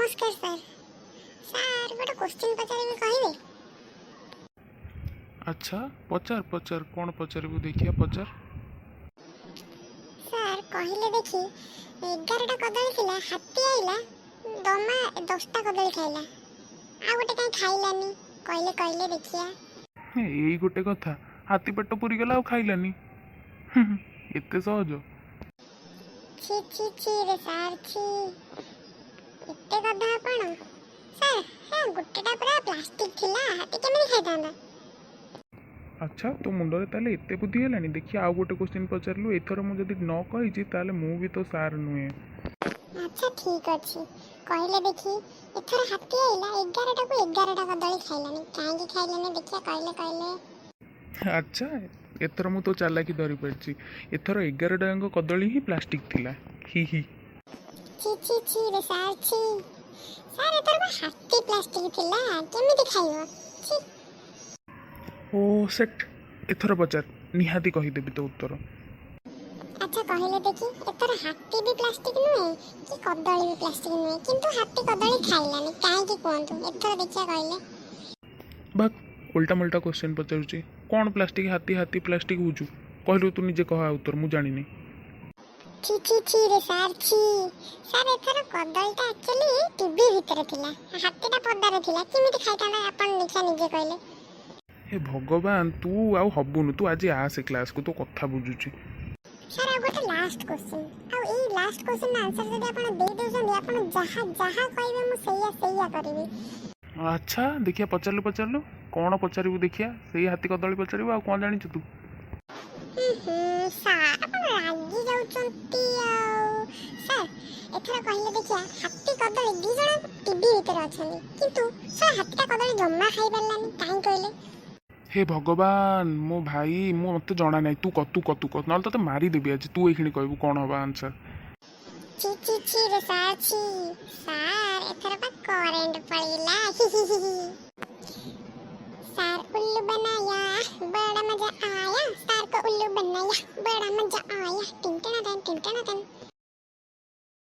ନମସ୍କାର sir. Sir, ଗୋଟେ question ପଚାରିବି, କହିବେ? ଆଚ୍ଛା, ପଚାର ପଚାର। କ'ଣ ପଚାରିବୁ ଦେଖିଆ, ପଚାର। ସାର୍, କହିଲେ ଦେଖି, 11ଟା କଦଳୀ ଥିଲା, ହାତୀ ଆଇଲା, ଦମା 10ଟା କଦଳୀ ଖାଇଲା, ଆଉ ଗୋଟେ କାହିଁ ଖାଇଲାନି? କହିଲେ, କହିଲେ ଦେଖିଆ। ହେ, ଏଇ ଗୋଟେ କଥା? ହାତୀ ପେଟ ପୁରିଗଲା, ଆଉ ଖାଇଲାନି। ଏତେ ସହଜ? ଛି ଛି ଛି ରେ ସାର୍, ଛି। ଏତେ ଗଧ ଆପଣ ସାର୍? ହଁ, ଗୋଟେଟା ପୁରା ପ୍ଲାଷ୍ଟିକ ଥିଲା, ହାତୀ କେମିତି ଖାଇଥାନ୍ତା? ଆଚ୍ଛା, ତୋ ମୁଣ୍ଡରେ ତାହେଲେ ଏତେ ବୁଦ୍ଧି ହେଲାଣି। ଦେଖିଆ, ଆଉ ଗୋଟେ କୋଶ୍ଚିନ୍ ପଚାରିଲୁ। ଏଥର ମୁଁ ଯଦି ନ କହିଛି, ତାହେଲେ ମୁଁ ବି ତୋ ସାର୍ ନୁହେଁ। ଆଚ୍ଛା, ଠିକ ଅଛି। କହିଲେ ଦେଖି, ଏଥର ହାତୀ ଆଇଲା, 11ଟାକୁ 11ଟା କଦଳୀ ଖାଇଲାନି, କାହିଁକି ଖାଇଲାନି? ଦେଖିଆ, କହିଲେ କହିଲେ। ଆଚ୍ଛା, ଏଥର ମୁଁ ତୋ ଚାଲାକି ଧରି ପାରିଛି। ଏଥର 11ଟା ଯାକ କଦଳୀ ହିଁ ପ୍ଲାଷ୍ଟିକ୍ ଥିଲା। ହି ହି। ଛି ଛି ଛି ରେ ସାର୍, ଛି। ସାର୍, ଏଥର ବା ହାତୀ ପ୍ଲାଷ୍ଟିକ ଥିଲା, କେମିତି ଖାଇବ? ଛି। ଓ ସେଟ୍, ଏଥର ପଚାର, ନିହାତି କହିଦେବି ତୋ ଉତ୍ତର। ଆଚ୍ଛା, କହିଲେ ଦେଖି, ଏଥର ହାତୀ ବି ପ୍ଲାଷ୍ଟିକ ନୁହେଁ କି କଦଳୀ ବି ପ୍ଲାଷ୍ଟିକ ନୁହେଁ, କିନ୍ତୁ ହାତୀ କଦଳୀ ଖାଇଲାନି, କାହିଁକି କୁହନ୍ତୁ ଏଥର ଦେଖିଆ, କହିଲେ। ଭାକ୍, ଓଲଟା ମୋଲଟା କୋଶ୍ଚିନ୍ ପଚାରୁଛି। କ'ଣ ପ୍ଲାଷ୍ଟିକ୍ ହାତୀ, ହାତୀ ପ୍ଲାଷ୍ଟିକ୍ ହଉଛୁ? କହିଲୁ, ତୁ ନିଜେ କହ ଆଉ ଉତ୍ତର, ମୁଁ ଜାଣିନି। ଛି ଛି ଛି ରେ ସାର୍, ଛି। ସାର୍, ଏଥର କଦଳୀଟା ଆକ୍ଚୁଆଲି ଟିଭି ଭିତରେ ଥିଲା, ହାତୀଟା ପଦାରେ ଥିଲା, କେମିତି ଖାଇଥାନ୍ତା? ଆପଣ ଦେଖିଆ ନିଜେ କହିଲେ। ହେ ଭଗବାନ, ତୁ ଆଉ ହବୁନୁ। ତୁ ଆଜି ଆସେ କ୍ଲାସ୍କୁ, ତୋ କଥା ବୁଝୁଛି। ସାର୍, ଆଉ ଗୋଟେ ଲାଷ୍ଟ କୋଶ୍ଚିନ୍। ଆଉ ଏଇ ଲାଷ୍ଟ କୋଶ୍ଚିନ୍ ଆନ୍ସର ଯଦି ଆପଣ ଦେଇ ଦେଉଛନ୍ତି, ଆପଣ ଯାହା ଯାହା କହିବେ ମୁଁ ସେଇଆ ସେଇଆ କରିବି। ଆଚ୍ଛା, ଦେଖିଆ, ପଚାରିଲୁ ପଚାରିଲୁ, କ'ଣ ପଚାରିବୁ ଦେଖିଆ। ସେଇ ହାତୀ କଦଳୀ ପଚାରିବୁ? ଆଉ କ'ଣ ଜାଣିଛୁ ତୁ? ହୁଁ ହୁଁ ସାର୍, ଆପଣ ରାଗି ଯାଉଛନ୍ତି ଆଉ। ସାର୍, ଏଥର କହିଲେ ଦେଖିଆ, ହାତୀ କଦଳୀ ଦି ଜଣ ଟିଭି ଭିତରେ ଅଛନ୍ତି, କିନ୍ତୁ ସାର୍, ହାତୀଟା କଦଳୀ ଜମା ଖାଇପାରିଲାନି, କାହିଁ କହିଲେ? ହେ ଭଗବାନ, ମୋ ଭାଇ, ମୁଁ ମୋତେ ଜଣା ନାହିଁ। ତୁ କ, ତୁ କ, ତୁ କ, ନହେଲେ ତତେ ମାରିଦେବି ଆଜି। ତୁ ଏଇକ୍ଷଣି କହିବୁ କ'ଣ ହବ ଆନ୍ସର। ଛି ଛି ଛି ରେ ସାର୍, ଛି। ସାର୍, ଏଥର ପା କରେଣ୍ଟ ପଳେଇଲା। ହି ହି ହି ହି। सार उल्लू बनाया, बड़ा मजा आया, सार को उल्लू बनाया, बड़ा मजा आया। टिन टना टन, टिन टना टन।